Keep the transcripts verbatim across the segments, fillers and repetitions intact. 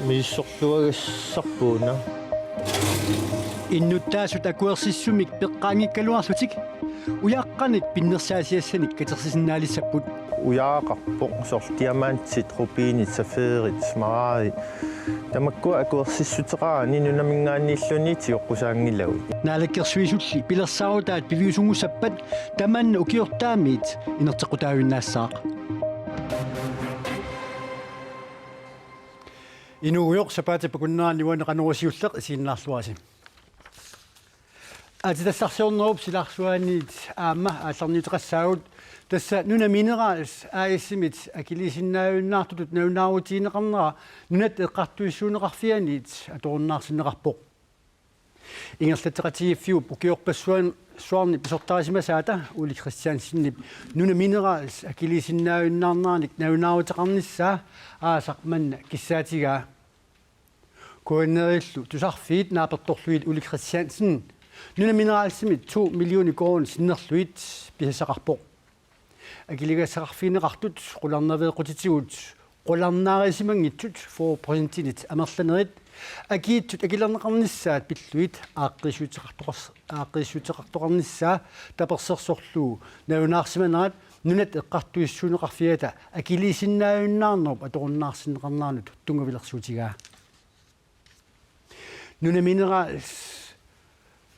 Misissorluagassarput una. Innuttaasut akuersissummik peqqaanngikkaluarlutik ujaqqanik pinnersaasiassanik katersisinnaalissapput. Ujaaqarpoq soorlu diamantit, rubinit, safirit, smaragdit. Tamakkua akuersissuteqarani nunaminngaanniilluunniit tigooqqusaanngilagut. Naalakkersuisulli pilersaarutaat piviusunngussappat tamanna ukiortaamiit inerteqqutaavinnaassaaq. Inuugujoq sapaatip akunnerani uani Qanorooq siulleq isiginnaarluarisi. Aatsitassarsiornerup silarsuaniit aamma aallarniuteqassaagut, tassa Nunaminerals A/S-imit akiliisinnaajunnaartutut nalunaarutigineqarnera Nunatta Eqqartuissuunneqarfianiit atorunnaarsinneqarpoq. Ingerlatseqatigiiffiup ukiorpassuarni pisortarisimasaata Ole Christiansenip Nunaminerals akiliisinnaajunnaarneranik nalunaaruteqarnissaa aasaq manna kissaatigaa. K N R-illu tusarfiit naapertorlugit Ole Christiansen Nunamineralsimit to millioner koruunit sinnerlugit pisassaqarpoq. Akiligassaqarfigineqartut qularnaveeqqutitigut qularnaarisimanngitsut fyrre procentinit amerlanerit akiitsut akilerneqarnissaat pillugit aaqqiissuteqartoqars-, aaqqiissuteqartoqarnissaa tapersersorlugu nalunaarsimanerat Nunatta Eqqartuissuunneqarfiata akiliisinnaajunnaarnerup atorunnaarsinneqarneranut tunngavilersuutigaa. Nunaminerals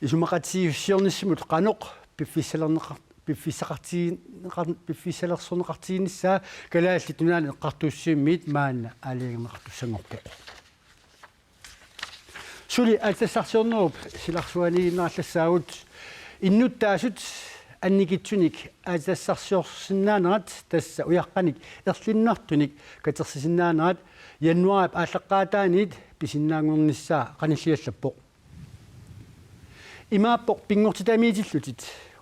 isumaqatigiissiornissamut qanoq piffissalerneqar-, piffissaqartigineqar-, piffissalersorneqartiginissaa Kalaallit Nunaanni Eqqartuussivimmiit maanna aalajangerneqartussanngorpoq. Suli aatsitassarsiornerup silarsuaniiginnaartassaagut innuttaasut annikitsunik aatsitassarsiorsinnaanerat, tassa ujaqqanik erlinnartunik katersisinnaanerat, januaarip aallaqqaataaniit pisinnaanngornissaa qanilliallappoq. Imaappoq pinngortitamiitillutit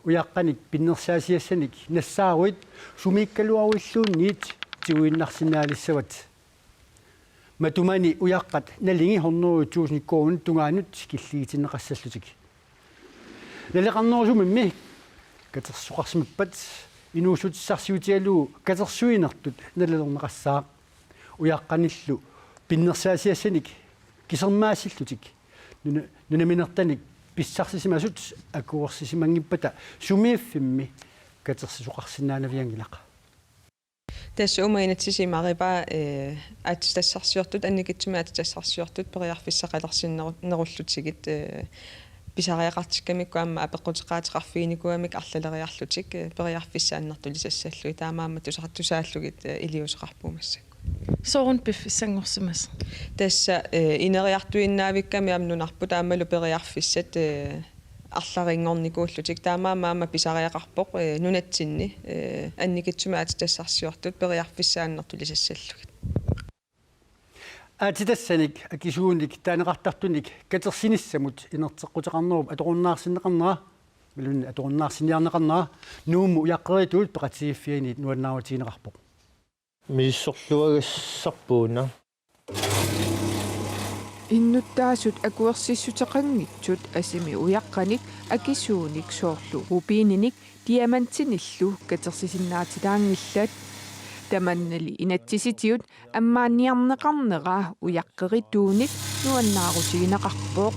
ujaqqanik pinnersaasiassanik nassaaruit sumiikkaluaruilluunniit tiguinnarsinnaalissavat. Matumani ujaqqat nalingit hundrede tusind koruunit tungaanut killigitinneqassallutik. Naleqarnerusumimmi katersoqarsimappat inuussutissarsiutigalugu katersuinertut nalilerneqassaaq. Ujaqqanillu pinnersaasiassanik kisermaassillutik nuna-, nunaminertanik pissarsisimasut akuersisimanngippata sumiiffimmi katersisoqarsinnaanavianngilaq. Tassa uuma inatsisimaripa, eh, aatsitassarsiortut, annikitsumik aatsitassarsiortut periarfissaqalersinneru-, nerullutigit, eh, pisariaqartikkamikku aamma apeqquteqaateqarfiginikuugamik arlaleriarlutik, eh, periarfissaat annertulisassallugit, taamaammat tusar-, tusaallugit, eh, iliuuseqarpugut massakkut. Sooruna piffissanngorsimasoq? Tassa, eh, ineriartuinnaavikkami aamma nunarput aammalu periarfissat, eh, arlalinngornikuullutik, taamaammat aamma pisariaqarpoq, eh, nunatsinni, eh, annikitsumik aatsitassarsiortut periarfissaat annertulisassallugit. Aatsitassanik akisuunik taaneqartartunik katersinissamut inerteqquteqarnerup atorunnaarsinneqarnera, imaluunniit atorunnaarsinniarneqarnera, Nuummut ujaqqerituut peqatigiiffianiit nuannaarutigineqarpoq. Misissorluagassarput una. Innuttaasut akuersissuteqanngitsut asimi ujaqqanik akisuunik soorlu rubininik diamantinillu katersisinnaatitaanngillat. Tamannali inatsisitigut ammaanniarneqarnera ujaqqerituunik nuannaarutigineqarpoq.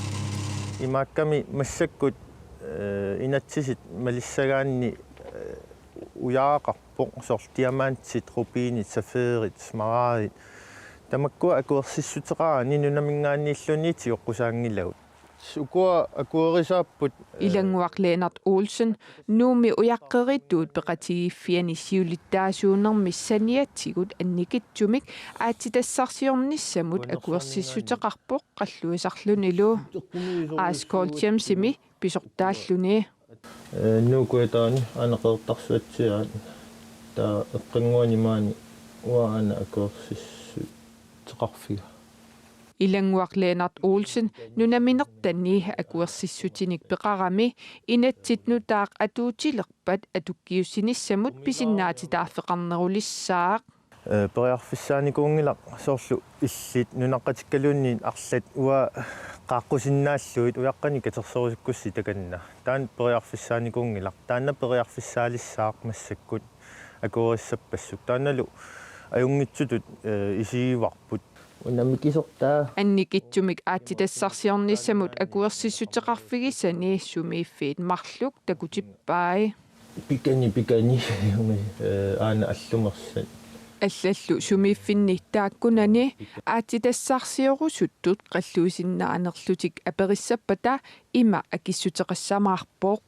Imaakkami massakkut, eh, inatsisit malissagaanni, eh, ujaaqarpoq soorlu diamantit, rubinit, safirit, smaragdit. Tamakkua akuersissuteqarani nunaminngaanniilluunniit tigooqqusaanngilagut. Ukua akuerisaapput, eh, Ilannguaq Lennert Olsen, Nuummi ujaqqerituut peqatigiiffiani siulittaasuunermi saniatigut annikitsumik aatsitassarsiornissamut akuersissuteqarpoq qalluisarlunilu. Aas Goldsheimsimi pisortaalluni. Eh, Nuup Kujataani aana Qeqertarsuatsiaat, taava eqqannguani maani uanga aana akuersissuteqarfiga. Ilannguaq Lennert Olsen nunaminertani akuersissutinik peqarami inatsit nutaaq atuutilerpat atukkiussinissamut pisinnaatitaaffeqarnerulissaaq. Eh, periarfissaanikuunngilaq soorlu illit nunaqqatikkaluunniit arlat uanga qaaqqusinnaallugit ujaqqanik katersorusukkussi takanna. Taanna periarfissaanikuunngilaq. Taanna periarfissaalissaaq massakkut akuerissappassuk. Taannalu ajunngitsutut, eh, isigivarput. Una mikisortaa. Annikitsumik aatsitassarsiornissamut akuersissuteqarfigisani sumiiffiit marluk takutippai. Pikani, pikani. Umi, eh, aana allumersat. Allallu sumiiffinni taakkunani aatsitassarsiorusuttut qalluisinnaanerlutik aperissappata ima akissuteqassamaarpoq.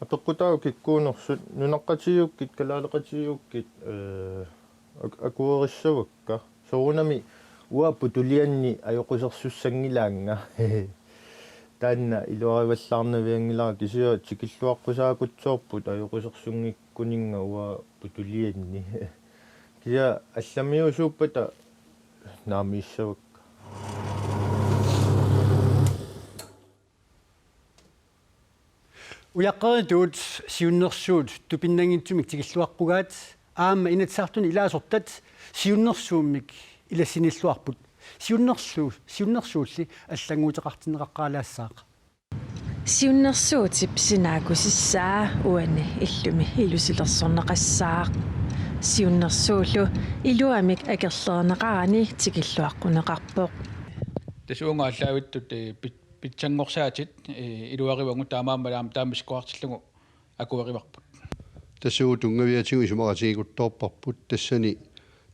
Apeqqutaavoq kikkuunersut, nunaqqatigiukkit, kalaaleqatigiukkit, eh, ak-, akuerissavakka. Soorunami uanga putulianni ajoqusersussanngilaannga. Taanna iluarivallaarnavianngilara, kisianni tikilluaqqusaakkutsoorput ajoqusersunngikkuninnga uanga putulianni. Kisianni allamiusuuppata naamissavakka. Ujaqqeritut siunnersuut tupinnanngitsumik tikilluaqqugaat aamma Inatsisartuni ilaasortat siunnersuummik ilassinilluarput. Siunnersu-, siunnersuulli allannguuteqartinneqaqqaalaassaaq. Siunnersuutip sinaakkusissaa uani illumi ilusilersorneqassaaq. Siunnersuullu iluamik akerlerineqarani tikilluaqquneqarpoq. Tassa uunga aallaavittut, eh, pit-, pitsanngorsaatit, eh, iluarivagut, taamaammat aamma taama isikkoqartillugu akuerivarput. Tassa uagut tunngaviatigut isumaqatigiikuttoorparput, tassani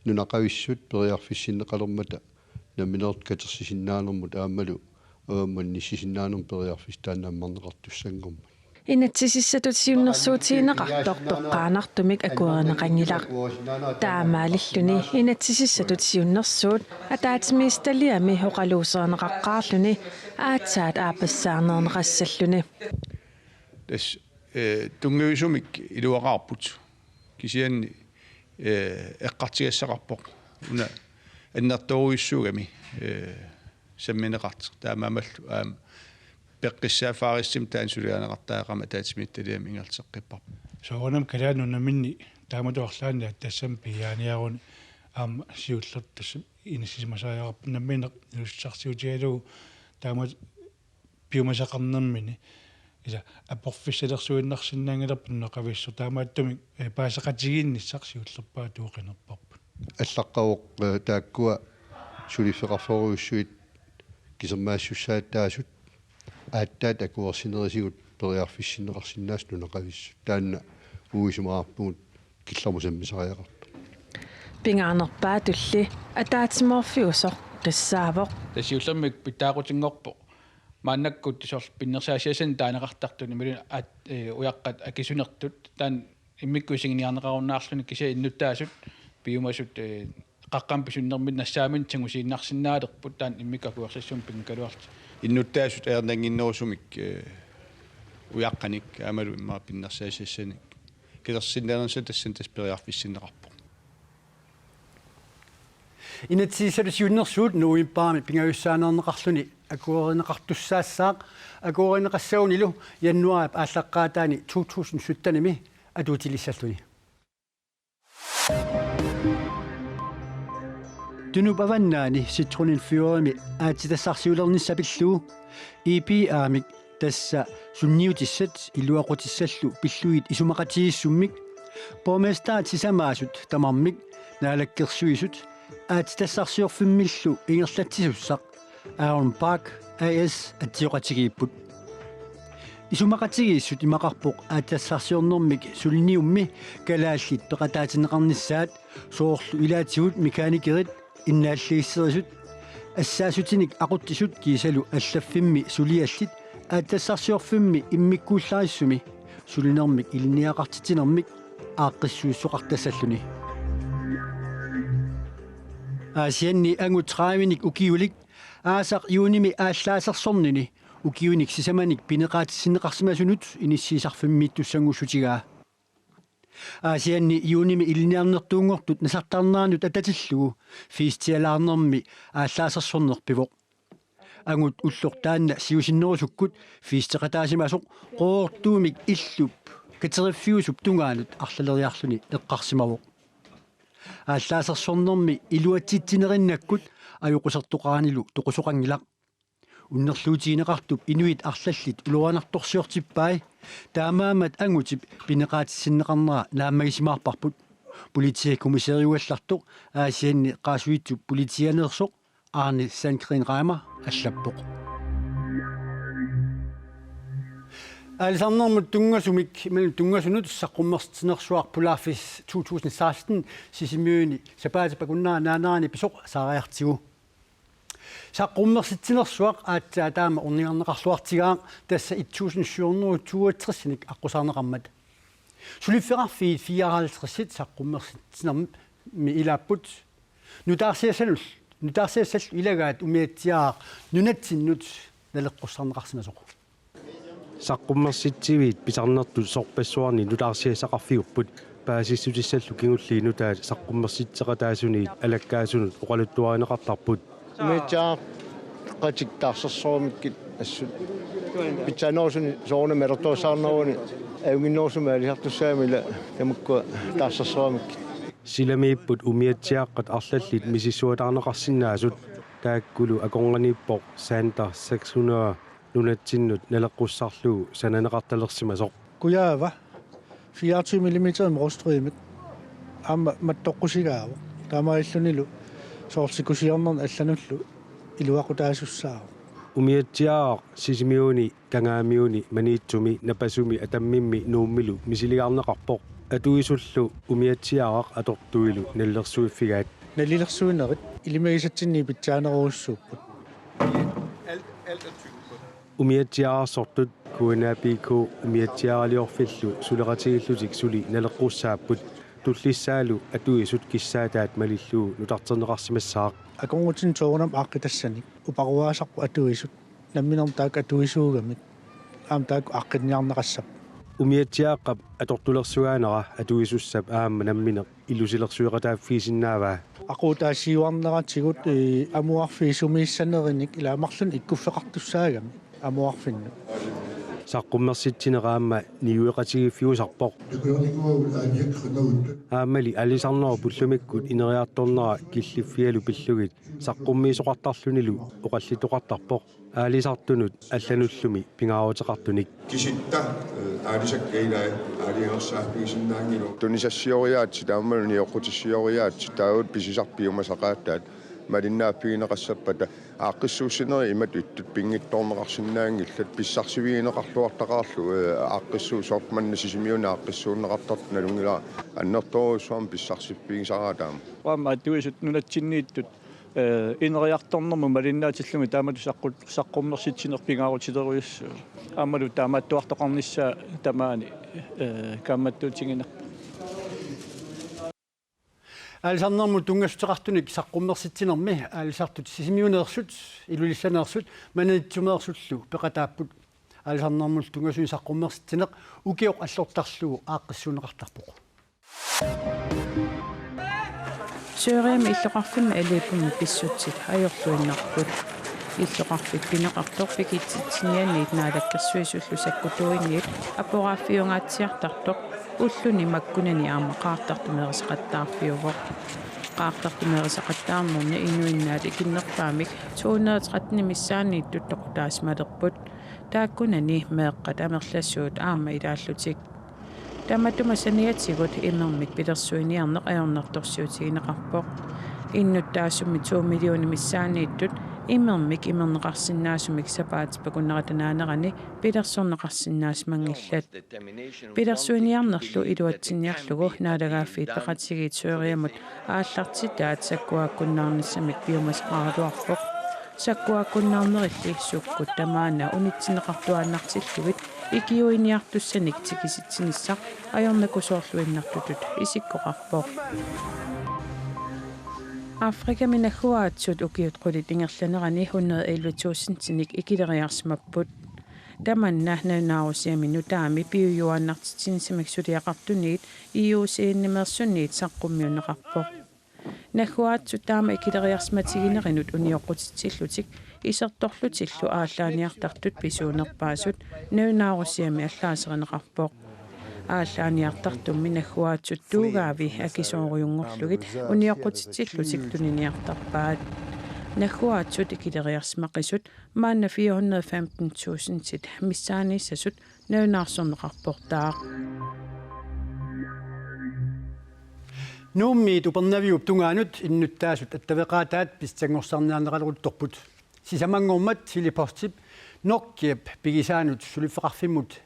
nunaqavissut periarfissinneqalermata nammineq katersisinnaanermut aammalu avammut inissisinnaanermut periarfissat taanna ammarneqartussanngormat. Inatsisissatut siunnersuutigineqartoq toqqaannartumik akuerineqanngilaq. Taamaalilluni inatsisissatut siunnersuut ataatsimiititaliami oqaluuserineqaqqaarluni aatsaat aappassaaneerneqassalluni. Tassa, eh, tunngavisumik iluaqaarput. Kisianni, eh, eqqartugassaqarpoq. Una annertoorujussuugami, eh, sammineqartoq. Taamaammallu aamma peqqissaaffaarissumik taanna suliarineqartariaqarmat ataatsimiititaliami ingerlateqqipparput. Soorunami Kalaallit Nunaanni taamatut arlaanni tassami piiaaniaruni aamma siullertut tassa inissisimasariaqarput nammineq inuussutissarsiutigalugu taamatut piumasaqarnermini. Ila aporfissalersuinnarsinnaanngilarput nunaqavissuaq, taamaattumik, eh, paaseqatigiinnissaq siullerpaatut qinerparput. Allaqqavoq, eh, taakkua suliffeqarfiorujussuit kisermaassussaattaasut aatsaat akuersinerisigut periarfissinneqarsinnaasut nunaqavissut. Taanna uagut isumaqarpugut killeqartumik sammisariaqartoq. Pingaarnerpaatulli ataatsimoorfiusoq tassaavoq. Tassa siullermik pitsaaqutinngorpoq. Maannakkut soorlu pinnersaassiassanik taaneqartartut imaluunniit aat-, eh, ujaqqat akisunertut taanna immikkut isiginniarneqarunnaarluni, kisianni innuttaasut piumasut, eh, qaqqamik pisunnerminni nassaaminnut sangusiinnarsinnaalerput taanna immikkut akuersissummik pinngikkaluarlutik. Innuttaasut ajornannginnerusumik, eh, ujaqqanik aammalu immaqa pinnersaassiassanik katersinnaanernissaa tassani tassa periarfissinneqarpoq. Inatsisissatut siunnersuut novembarimi pingajussaaneerneqarluni akuerineqartussaassaaq. Akuerineqassagunilu januaarip aallaqqaataani to tusind syttenimi atuutilissalluni. Tunup avannaani Citronenfjordimi aatsitassarsiulernissaq pillugu I P A-mik, tassa sunniutissat iluaqutissallu pillugit isumaqatigiissummik, borgmesterit sisamaasut tamarmik, Naalakkersuisut, aatsitassarsiorfimmillu ingerlatsisussaq Aaron Park A/S atsioqatigiipput. Isumaqatigiissut imaqarpoq aatsitassarsiornermik suliniummi kalaallit peqataatinneqarnissaat, soorlu ilaatigut mekanikerit, innaalliisserisut, assaassutinik aqutsisut kiisalu allaffimmi suliallit aatsitassarsiorfimmi immikkuullarissumi sulinermik ilinniagaqartitsinermik aaqqissuissoqartassalluni. Aasianni angut tredivenik ukiulik aasaq juunimi aallaasersornini ukiunik sisamanik pineqaatissinneqarsimasunut inissiisarfimmiittussanngortigaa. Aasianni juunimi ilinniarnertuunngortut nasartarneranut atatillugu feestialaarnermi aallaasersorneq pivoq. Angut ulloq taanna siusinnerusukkut feesteqataasimasoq Qoorup Tuumik illup kateriffiusup tungaanut arlaleriarluni eqqarsimavoq. Aallaasersornermi iluatsitsinerinnakkut ajoqusertoqaranilu toqusoqanngilaq. Unnerluutigineqartup inuit arlallit uluanartorsiortippai, taamaammat angutip pineqaatissinneqarnera naammagisimaarparput. Politiit kommissæriugallartoq Aasianni Qaasuitsup politiianeersoq Arne Sandgreen Reimer allappoq. Aalisarnermut tunngasumik, imaluunniit tunngasunut saqqummersitsinersuaq Polaarfest to tusind seksten Sisimiuni sapaatip akunnera naanerani pisoq saariartigu. Saqqummersitsinersuaq aatsaat taama ornigarneqarluartigaaq, tassa et tusind syv hundrede toogtres-inik aqqusaarneqarmat. Suliffeqarfiit fireoghalvtreds saqqummersitsinermi ilaapput. Nutaarsiassanul-, nutaarsiassallu ilagaat umiatsiaaq nunatsinnut naleqqussarneqarsimasoq. Saqqummersitsiviit pisarnertut sorpassuarnik nutaarsiassaqarfiupput. Paasissutissallu kingulliit nutaat saqqummersitseqataasuniit alakkaasunut oqaluttuarineqartarput. Umiatsiaaqatik taarsersoramikkit assut pitsaanerusuni soorunami alertuussaarneruni ajunnginnerusumik aalisartussaammat ila tamakkua taarsersoramikkit. Silamiipput umiatsiaaqqat arlallit misissuataarneqarsinnaasut, taakkulu akornanniippoq Sander seks hundrede nunatsinnut naleqqussarlugu sananeqartalersimasoq. Kujaava fireogtyve millimeter morstrømit aamma mattoqqusigaavoq. Taamaalillunilu soorlu sikusiornerni allanullu iluaqutaasussaavoq. Umiatsiaaq Sisimiuni, Kangaamiuni, Maniitsumi, Napasumi, Atammimmi, Nuummilu misiligaarneqarpoq. Atuisullu umiatsiaaraq atortuilu nalilersuiffigaat. Nalilersuinerit ilimagisatsinniit pitsaanerujussuupput. Umiatsiaararsortut K N A P K umiatsiaaraliorfillu suleqatigiillutik suli naleqqussaapput. Tullissaalu atuisut kissaataat malillugu nutarterneqarsimassaaq. Akornutinik soorunami aaqqitassanik uparuaasarput atuisut nammineq taakku atuisuugamik aamma taakku aaqqinniarneqassapput. Umiatsiaaqqap atortulersugaanera atuisussap aamma nammineq ilusilersueqataaffigisinnaavaa. Aquutaasiuarneratigut, ee, amuarfiit sumiissanerinik ilaa marlunnik ikkuffeqartussaagami amuarfinnut. Saqqummersitsinera aamma niueqatigiiffiusarpoq. Aammali aalisarnerup ullumikkut ineriartornera killiffialu pillugit saqqummiisoqartarlunilu oqallittoqartarpoq. Aalisartunut allanullumi pingaaruteqartunik. Kisitta, eh, aalisakkat ilaat aalajangersaaffigisinnaanngilagut. Tunisassioriaatsit aammalu nioqqutissioriaatsit taakku pisisarput piumasaqaataat malinnaaffigineqassappata aaqqissuussinerit imatut ittut pinngitsoorneqarsinnaanngillat pissarsivigineqarluartaqaarlugu, eh, aaqqissuus soorlu manna Sisimiuni aaqqissuunneqartartoq nalunngilara annertoorujussuarmik pissarsiffigisaraat aamma. Aamma atuisut nunatsinniittut ee, ineriartornermut malinnaatillugit taamatut saqqu-, saqqummersitsineq pingaarutilerujussuuvoq. Aammalu taamaattuartoqarnissaa tamaani, ee, kaammattuutiginerpoq. Aalisarnermut tunngassuteqartunik saqqummersitsinermi aalisartut Sisimiuneersut, Ilulissaneersut, Maniitsumeersullu peqataapput. Aalisarnermut tunngasunik saqqummersitsineq ukioq allortarlugu aaqqissuunneqartarpoq. Syriami illoqarfimmi Aleppomi pissutsit ajorluinnarput. Illoqarfik pineqartoq pikitsitsinianiit naalakkersuisullu sakkutuiniit aporaaffiungaatsiartartoq ulluni makkunani aamma qaartartumeerisaqattaarfiuvoq. Qaartartumeerisaqattaarnerni inuinnaat ikinnerpaamik to hundrede tretten missaanniittut toqutaasimalerput. Taakkunani meeqqat amerlasuut aamma ilaallutik. Tamatuma saniatigut imermik pilersuiniarneq ajornartorsiutigineqarpoq. Innuttaasummi to millionit missaanniittut imermik imerneqarsinnaasumik sapaatip akunnerata naanerani pilersorneqarsinnaasimanngillat. Pilersuiniarnerlu iluatsinniarlugu naalagaaffiit peqatigiit Syriamut aallartitaat sakkuaakkunnaarnissamik piumasaqaraluarpoq. Sakkuaakkunnaarnerilli sukkut tamaana unitsinneqartuaannartillugit ikiuiniartussanik tikisitsinissaq ajornakusoorluinnartutut isikkoqarpoq. Afrikami nagguaatsut ukiut qulit ingerlanerani hundrede elleve tusindinik ikileriarsimapput. Tamanna nalunaarusiami nutaami piujuaannartitsinissamik suliaqartuniit I U C N-imeersunniit saqqummiunneqarpoq. Nagguaatsut taama ikileriarsimatiginerinut unioqqutitsillutik isertorlutillu aallaaniartartut pisuunerpaasut nalunaarusiami allaaserineqarpoq. Aallaaniartartummi nagguaatsut tuugaavi akisoorujunngorlugit unioqqutitsillutik tuniniartarpaat. Nagguaatsut ikileriarsimaqisut maanna fire hundrede femten tusindit missaaniissasut nalunaarsorneqarportaaq. Nuummiit Upernaviup tungaanut innuttaasut attaveqaataat pissangorsaarniarneqaleruttorput. Sisamanngormat Tele-Postip Nokiap pigisaanut suliffeqarfimmut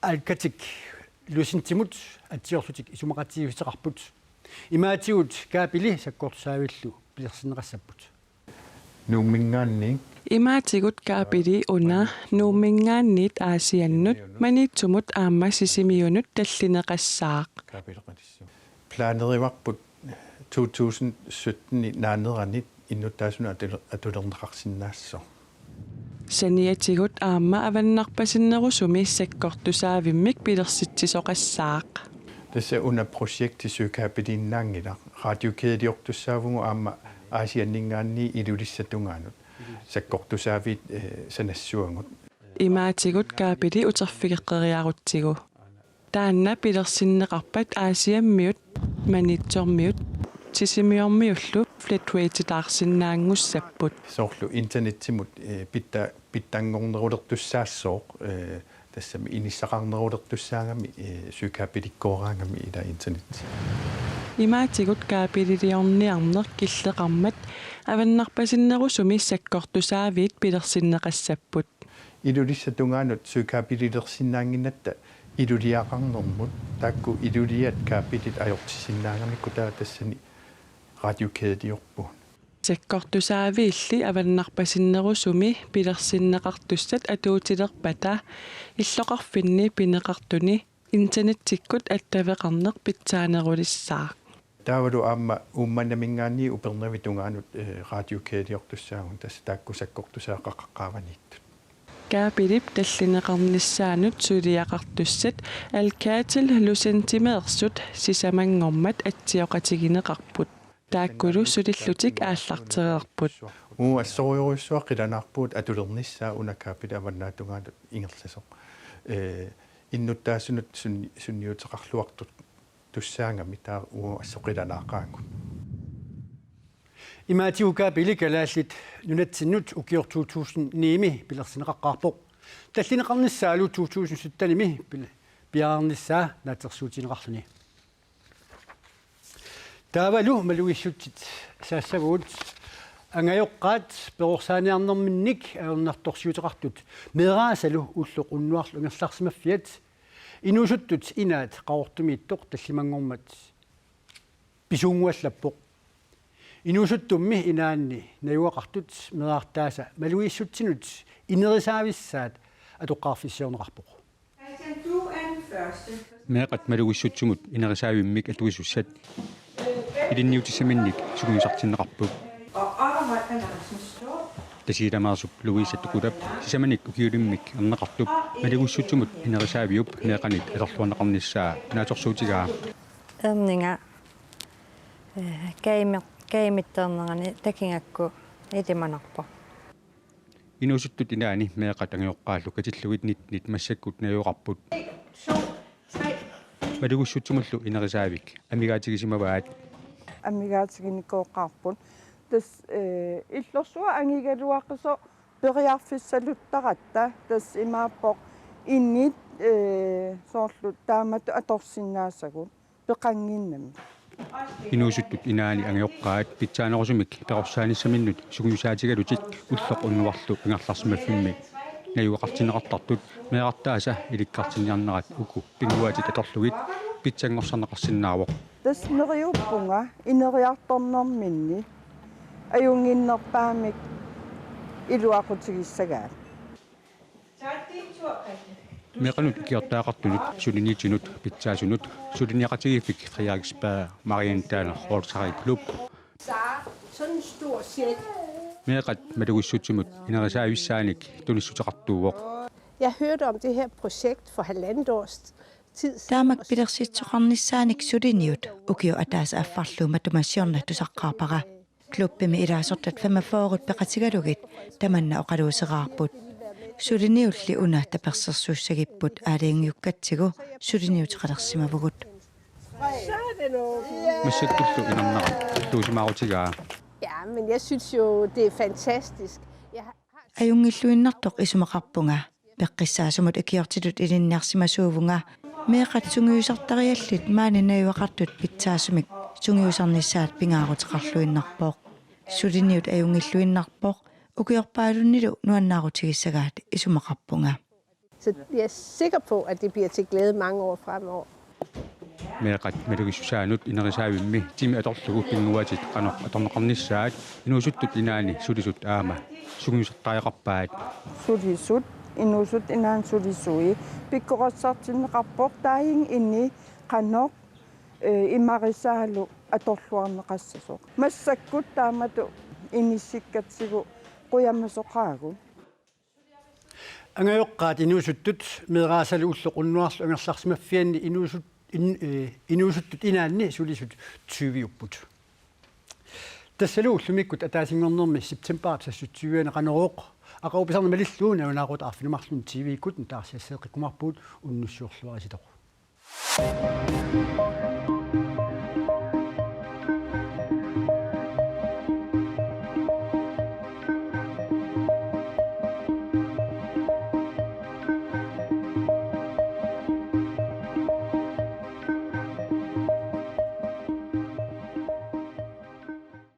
Alcatel-imut atsiorlutik isumaqatigiissuteqarput. Imaatigut kabeli sakkortusaavillu pilersinneqassapput. Nuumminngaanniit. Imaatigut kabeli una Nuumminngaanniit Aasiannut Maniitsumut aamma Sisimiunut tallineqassaaq. Planerivarput to tusind sytten naaneranit innuttaasunut atule-, atulerneqarsinnaasoq. Saniatigut aamma avannarpasinnerusumi sakkortusaavimmik pilersitsisoqassaaq. Tassa una projekti søkabeliinnaanngilaq. Radiokædeliortussaavugut aamma Aasianninngaanniit Ilulissat tungaanut. Sakkortusaaviit, eh, sanassavagut. Imaatigut kabeli uterfigeqqeriarutsigu. Taanna pilersinneqarpat Aasiammiut Maniitsormiut Sisimiormiullu flatrateqarsinnaanngussapput. Soorlu internetsimut, eh, pitta-, pitsanngornerulertussaassooq, eh, tassami inissaqarnerulertussaagami, eh, søkabelikkooraagami ila internet. Imaatigut kabeliliorniarneq killeqarmat avannarpasinnerusumi sakkortusaaviit pilersinneqassapput. Ilulissat tungaanut søkabelilersinnaannginnatta iluliaqarnermut taakku iluliat kabelit ajortissinnaagamikku taava tassani radiokædeliorpugut. Sakkortusaaviilli avannarpasinnerusumi pilersinneqartussat atuutilerpata illoqarfinni pineqartuni internettikkut attaveqarneq pitsaanerulissaaq. Taavalu aamma Uummannaminngaanniit Upernavip tungaanut, eh, radiokædeliortussaavugut tassa taakku sakkortusaaqaqaqqaavaniittut. Kabelip tallineqarnissaanut suliaqartussat Alcatel-lusentimeersut sisamanngormat atsioqatigineqarput. Taakkulu sulillutik aallartereerput. Uagut assorujussuaq qilanaarpugut atulernissaa una kabeli avannaata tungaanut ingerlasoq. Eh, innuttaasunut sun-, sunniuteqarluartut tussaagami taava uagut assut qilanaaqaagut. Imaatigut kabeli Kalaallit Nunatsinnut ukioq to tusind ni-mi pilersinneqaqqaarpoq. Tallineqarnissaalu to tusind sytten-imi pil-, piareernissaa naatsorsuutigineqarluni. Taavalu malugissutsit saassavagut. Angajoqqaat perorsaaniarnerminnik ajornartorsiuteqartut meeraasalu ulloq unnuarlu angerlarsimaffiat inuusuttut inaat Qaqortumiittoq tallimanngormat pisuunnguallappoq. Inuusuttummi inaanni najugaqartut meerartaasa malugissutsinut inerisaavissaat atoqqaarfissiorneqarpoq. Meeqqat malugissutsimut inerisaavimmik atuisussat ilinniutissaminnik sungiusartinneqarput. Tasiilamaarsup Louise Tukulap sisamanik ukiulimmik erneqartup malugissutsimut inerisaaviup meeqqanik atorluarneqarnissaa naatsorsuutigaa. Erninga, eh, kaimi-, kaimittoornerani takigakku ilimanarpoq. Inuusuttut inaanni meeqqat angajoqqaallu katillugit nittenit massakkut najugaqarput. Malugissutsimullu inerisaavik amigaatigisimavat. Amigaatiginikooqqaarput. Tassa, eh, illorsuaq angigaluaqisoq periarfissaluttaratta. Tassa imaappoq init, eh, soorlu taamatut atorsinnaasagut peqannginnami. Inuusuttut inaanni angajoqqaat pitsaanerusumik perorsaanissaminnut sungiusaatigalutik ulloq unnuarlu angerlarsimaffimmi najugaqartinneqartartut meerartaasa ilikkartinniarnerat uku pinnguaatit atorlugit pitsanngorsarneqarsinnaavoq. Tassa neriuppunga ineriartornerminni ajunnginnerpaamik iluaqutigissagaat. Meeqqanut ikiortaaqartunut suliniutinut pitsaasunut suliniaqatigiiffik Frederiksberg Marienthal Rotary Klub. Meeqqat malugissutsimut inerisaavissaanik tunissuteqartuuvoq. Jeg hørte om det her projekt for halvandet års tid siden. Taamak pilersitsisoqarnissaanik suliniut ukiup ataaseq affarlu matuma siorna tusaqqaarpara. Klubbimi ilaasortat femogfyrre peqatigalugit tamanna oqaluuseraarput. Suliniulli una tapersersuussagipput aalajangiukkatsigu suliniuteqalersimavugut. Massakkullu inernera tuusimaarutigaa. Ja, men jeg synes jo, det er fantastisk. Jeg har Ajunngilluinnartoq isumaqarpunga. Peqqissaasumut ikiortitut ilinniarsimasuuvunga meeqqat sungiusartariallit maani najugaqartut pitsaasumik sungiusarnissaat pingaaruteqarluinnarpoq. Suliniut ajunngilluinnarpoq, ukiorpaalunnilu nuannaarutigissagaat isumaqarpunga. Så jeg er sikker på, at det bliver til glæde mange år fremover. Meeqqat malugissusaannut inerisaavimmi timi atorlugu pinnguatit qanoq atorneqarnissaat inuusuttut inaanni sulisut aamma sungiusartariaqarpaat. Sulisut, inuusuttut inaanni sulisui pikkorissartinneqarpoq taajin ini qanoq imarisaalu atorluarneqassasoq. Massakkut taamatut inissikkatsigu qujamasoqaagut. Angajoqqaat inuusuttut meeraasalu ulloq unnuarlu angerlarsimaffianni inuusuttut inaanni sulisut tyviupput. Tassalu ullumikkut ataasinngornermi septembarip seksogtyve-ani Qanorooq aqagu pisarneq malillugu nalunaaqutaq arfineq-marlunut T V-kkut nutaarsiasseeqqikkumaarpugut, unnussiorluaritsi.